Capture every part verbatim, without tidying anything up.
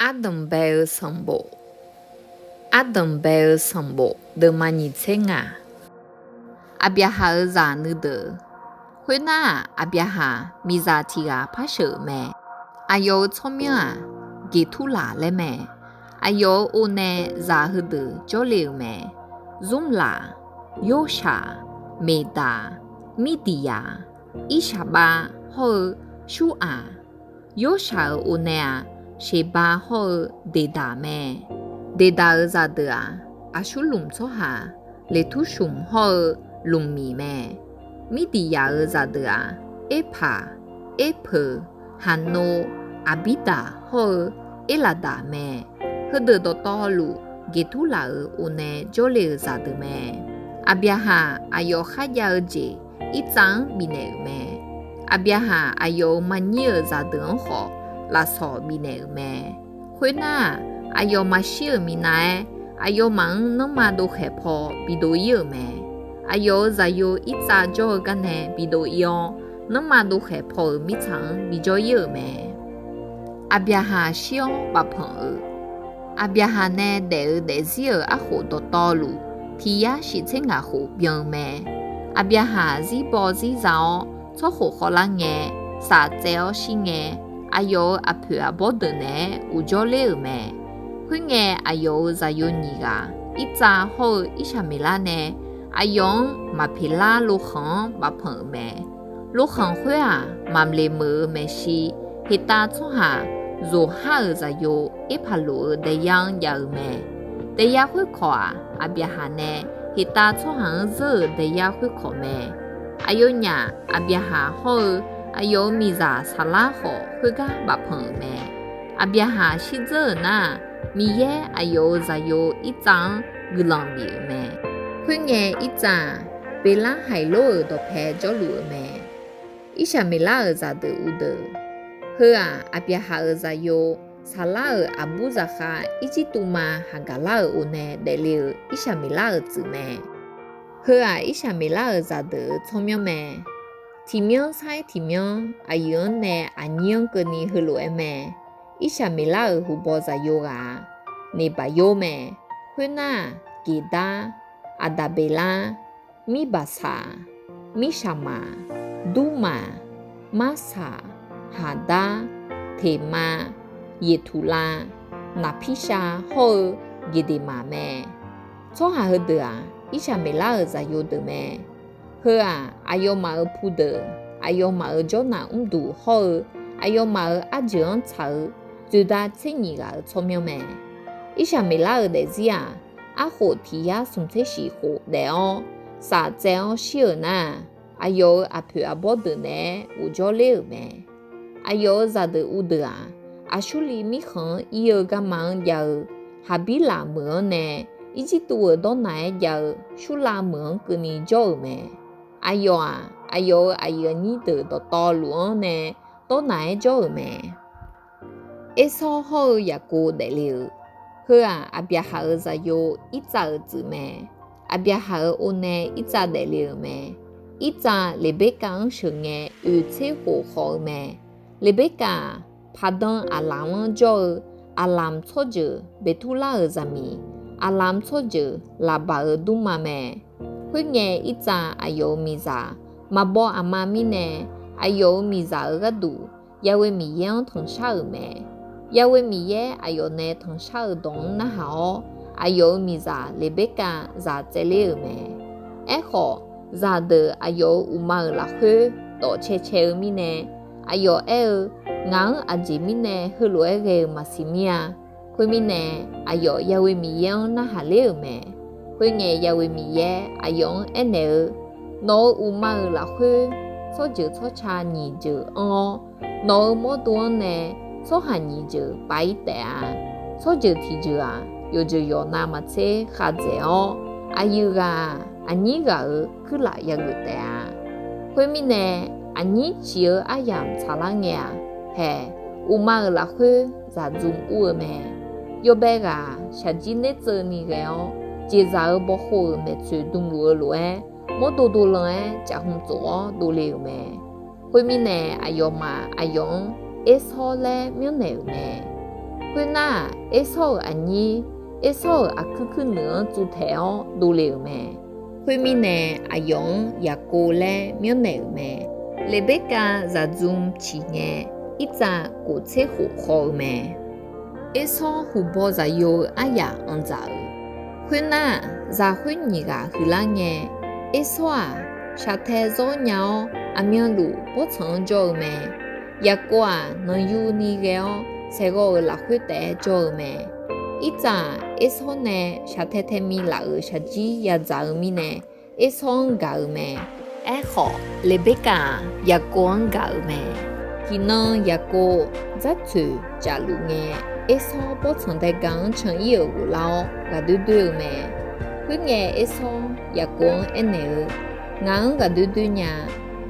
Ardanqbae-eu sanqbof. Ardanqbae-eu sanqbof deuvma nyiq tser ngaq. Aqbyaqhaq-euq zaq nuideuq. Khoernar-aq, Aqbyaqhaq miqzaq tiq ghaq par sheuq-euq mae. Aqyawf-euq tsawrmyanr-aq, Geqturlaq laer mae. Aqyawf-euq o nae zaq heudeuq jawrle-euq mae. Zmrlaq, Yorshaq, Meqdaq, Mirdiqyaq, Irshaqbav hawr-eu Shuraq. Yorshaq-euq o nae-aq, Sheqbav hawr-eu Deqdaq mae. Deqdaq-euq zaqdeuq-aq, Aqsurlmq tsawrhaq Leqtursmq hawr-eu Lmqmiq mae. Mirdiqyaq-euq zaqdeuq-aq, Erpaq, Erpeuq, Haqnov, Aqbirdaq hawr-eu Erlaqdaq mae. Heudeuq dawqtawvluf Geqturlaq-euq o nae jawrle-euq zaqdeuq mae. Aqbyaqhaq aqyawf kharjav-eu jeq Irtsav-anr bifnaeq-euq mae. Aqbyaqhaq aqyawf-euq maqnyir-euq zaqdeuq-anr khawf, lafsawq bifnaeq-euq mae. Khoernar-aq, aqyawf maqshir-euq minav-aer, aqyawfmaf-anr nanrma dovkhaeq paw bidov ir-euq mae. Aqyawf-euq zaqyo Irtsav jawr-eu garnae bidov ir-awr, nanrma dovkhaeq paw-euq mirtsaq-anr bijawr ir-euq mae. Aqbyaqhaq shir-awr bafpanq-euq. Aqbyaqhaq nae daef-eu daefzir-euq arkhof dawqtawvluf, tiq yar shif tser ngaq khof byan-eu mae. Aqbyaqhaq zirbaw zirza-awr, tsawrkhof khawvlar ngae, saf tsaev-awr shir ngae, aqyawf-euq aqpoeq aqbawr deuq naeq-aer uqjawr ler-euq mae. Khoerngae, aqyawf-euq zaqyo nyiq ghaq, Irtsav hawr-eu Irsaqmeqlar nae aqyawf-anr Maqpeqlar lokhanq-anr bafpanq-euq mae. Lokhanq khoer-aq, Mamqleq meuq-euq maeqshi, Heqtav tsawrhaq Zoqhar-euq zaqyo Erpaqloq-euq daeyar-anr jav-eu mae. Daeyar khoerkawq-aq, Aqbyaqhaq nae Heqtav tsawrhaq-anr zeur-euq daeyar khoerkawq mae. Aqyawfnyaf Aqbyaqhaq hawr-eu aqyawf-euq miqzaq Saqlar khawf, khoergar bafpanq-euq mae. Aqbyaqhaq shirdzeur-euq nar-aq, Miqyaer aqyawf-euq zaqyo Irtsav-anr guiqlanq bif-euq mae. Khoerngae, Irtsav-aq, Beqlarhaiq lor-euq dawqpae jawrluf-euq mae. Irsaqmeqlar-euq zaqdeuq uvdeuq. Heu-aq, Aqbyaqhaq-euq zaqyo, Saqlar-euq aqbur zaqkhav Irjirtuv ma Haqgaqlar-euq o nae daefle-euq Irsaqmeqlar-euq tsuif mae. Heu-aq, Irsaqmeqlar-euq zaqdeuq-euq tsawrmyanr mae. Tiqmyanr sar-aer tiqmyanr, aqyuif-anr nae aqnyir-anr keuvni heulof-aer mae. Irsaqmeqlar-euq huqbaw zaqyo ghaq-aq, Neqbaqyor mae. Khoernar-aq, Geqdar, Aqdaqbeqlar, Mirbaqsaq, Mirshaqmaq, Durmaq, Marsaq, Haqdar, Teqmav, Yeqtuqlav, Naqpirshav hawr-eu Geqdeqmaq mae. Tsawrhaq heudeuq-aq, Irsaqmeqlar-euq zaqyo deuq mae. Heu-aq, aqyawfmaf-euq pudeuq, aqyawfmaf-euq jawrnaq mrduq hawr-eu, aqyawfmaf-euq arjeuq-anr tsaq-eu, dzoeqdav tser nyiq ghaq-euq tsawrmyanr mae. Irsaqmeqlar-euq daefzir-aq, arkhof tiq yar smq tser shif khof daef-awr, saf tsaev-awr shir-euq nar-aq, aqyawf-euq aqpoeq aqbawr deuq naeq-aer uqjawr ler-euq mae. Aqyawf-euq zaqdeuq uvdeuq-aq, Aqsurliv mirkhanq-anr ir-eu garma-anr jav-eu Haqbirlaq meuq-anr nae, Irjirtuv-euq dawrnaq-aer jav-eu Surlav meuq-anr keuvni jawr-euq mae. Aqyawf-aq, aqyawf-euq aqyuif aqnyir deuq dawqtawvluf-anr nae dawrnaq-aer jawr-euq mae. Ersawr hawr-eu Yaqkov daefle-euq. Heu-aq, Aqbyaqhaq-euq zaqyo Irtsav-euq tsuif mae. Aqbyaqhaq-euq o nae Irtsav daefle-euq mae. Irtsav Leqberkav-anr sheuqngae, oeq tser khof khawf-eu mae. Leqberkav-aq, Paqdan Aqlamq-anr jawr-eu Aqlamq tsawrjeuq Beqturlar-euq zaqmiq, Aqlamq tsawrjeuq Laqbaq-euq dmrma mae. Khoerngae, Irtsav aqyawf-euq miqzaq maqbaw aqma mirnae, aqyawf-euq miqzaq-euq gharduq Yaghoe Miqyaer-anr tanqshar-euq mae. Yaghoe Miqyaer aqyawf nae tanqshar-eu dawq-anr narhaq-awr, aqyawf-euq miqzaq Leqberkav zaq tsaevler-euq mae. Aerkhawf, zaqdeuq aqyawf-euq uqma-euq lafkhoer dawf cae cae-eu mirnae, aqyawf aer-eu, Ngaq-anr aqjeq mirnae heulof-aer ghae-eu maqsiq mir-a. Khoermirnae, aqyawf Yaghoe Miqyaer-anr narhaq ler-euq mae. Khoerngae, Yaghoe Miqyaer aqyawf-anr aernaeq-eu, Nawq-euq uqma-euq lafkhoer tsawrjeuq tsawrca nyiq jeuq anr-awr, nawq-euq mawrdo-anr nae tsawrhaq nyiq jeuq pav-ir taef-a. Tsawrjeuq tiq jeuq-aq, yawqjeuq yawqnav maqtser khavdzaeq-awr, aqyuif ghaq-aq, aqnyir ghaq-euq kuirlaf yageuf taef-a. Khoermirnae, aqnyir ciq-eu aryamq tsaqlar ngae-aq, haeq, uqma-euq lafkhoer zaqdzmq ur-eu mae. Yawbae ghaq-aq, shaqjir nertseuvni ghae-awr, jeqzaq-euq bawkhof-euq maeqtsoeq dmluf-eu lof-aer, mawrdo dovlan-aer caf hmq tsof-awr dovle-euq mae. Khoermirnae, aqyawfmaf aqyawf-anr Ersawr laer myanrnaeq-euq mae. Khoernar-aq, Ersaw-euq aqnyir Ersaw-euq aqkuir kuirnuiq-anr tsuvtaeq-awr dovle-euq mae. Khoermirnae, aqyawf-anr Yaqkov laer myanrnaeq-euq mae. Leqberkav zaqdzmr ciq ngae, irtsav kof tser khof khawv-eu mae. Ersaw huqbaw zaqyo-eu aryaq anr dzaq-euq. Khoernar, zaq khoer nyiq ghaq huiqlar ngae, Ersaw-aq, shaqtae zawr nya-awr, aqmyanluf bawrtsanq-anr jawr-eu mae. Yaqkov-aq, nanqyuni ghae-awr, saeqghawv-euq lafkhoer taef-aer jawr-eu mae. Irtsav-aq, Ersaw nae shaqtae tae mi laf-euq shaqjir yadzaq-eu mirnae, Ersaw-anr gaq-eu mae. Aerkhawf, Leqberkav-aq, Yaqkov-anr gaq-euq mae. Tiqnan Yaqkov dzartsoeq cafluf ngae, Ersaw bawrtsanq daega-anr can ir-euq ghoflar-awr, ghaqdoer doer-eu mae. Khoerngae, Ersaw Yaqkov-anr aernaeq-eu, Ngaq-anr ghaqdoer doer nya.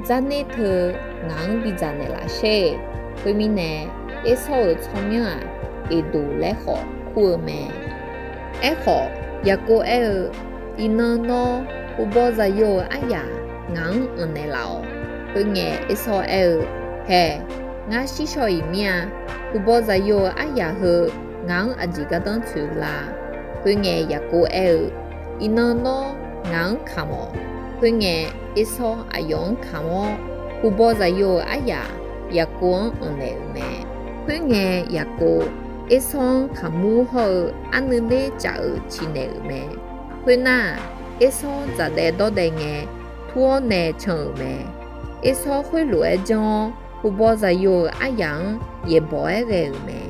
Dzarner teu ngaq-anr bidzaq naeqlaf sher-eq. Khoermirnae, Ersaw-euq tsawrmyanr-aq, Eqdoq laer khawf kur-eu mae. Aerkhawf, Yaqkov aer-eu, Iqnan nawr huqbaw zaqyo-euq aryaq ngaq-anr anq naeqlaf-awq. Khoerngae, Ersaw aer-eu, Haeq, ngar shir shaw-iq mir-a. Huqbaw zaqyo-euq aryaq heu ngaq-anr aqjeq gardanr tsoeq-eu la? Khoerngae, Yaqkov aer-eu, Iqnan nawr ngaq-anr kamq-awq. Khoerngae, Ersaw aqyawf-anr kamq-awr, huqbaw zaqyo-euq aryaq Yaqkov-anr anq naeq-euq mae. Khoerngae, Yaqkov Ersaw-anr kaqmur hawr-eu arnuiv ler caf-euq ciqnaeq-euq mae. Khoernar-aq, Ersaw dzaqdaev dawrdaev ngae, tur-awr nae can-euq mae. Ersaw khoerlof-aer janr-awr, huqbaw zaqyo-euq aryaq-anr yaeqbawq-aer ghae-euq mae.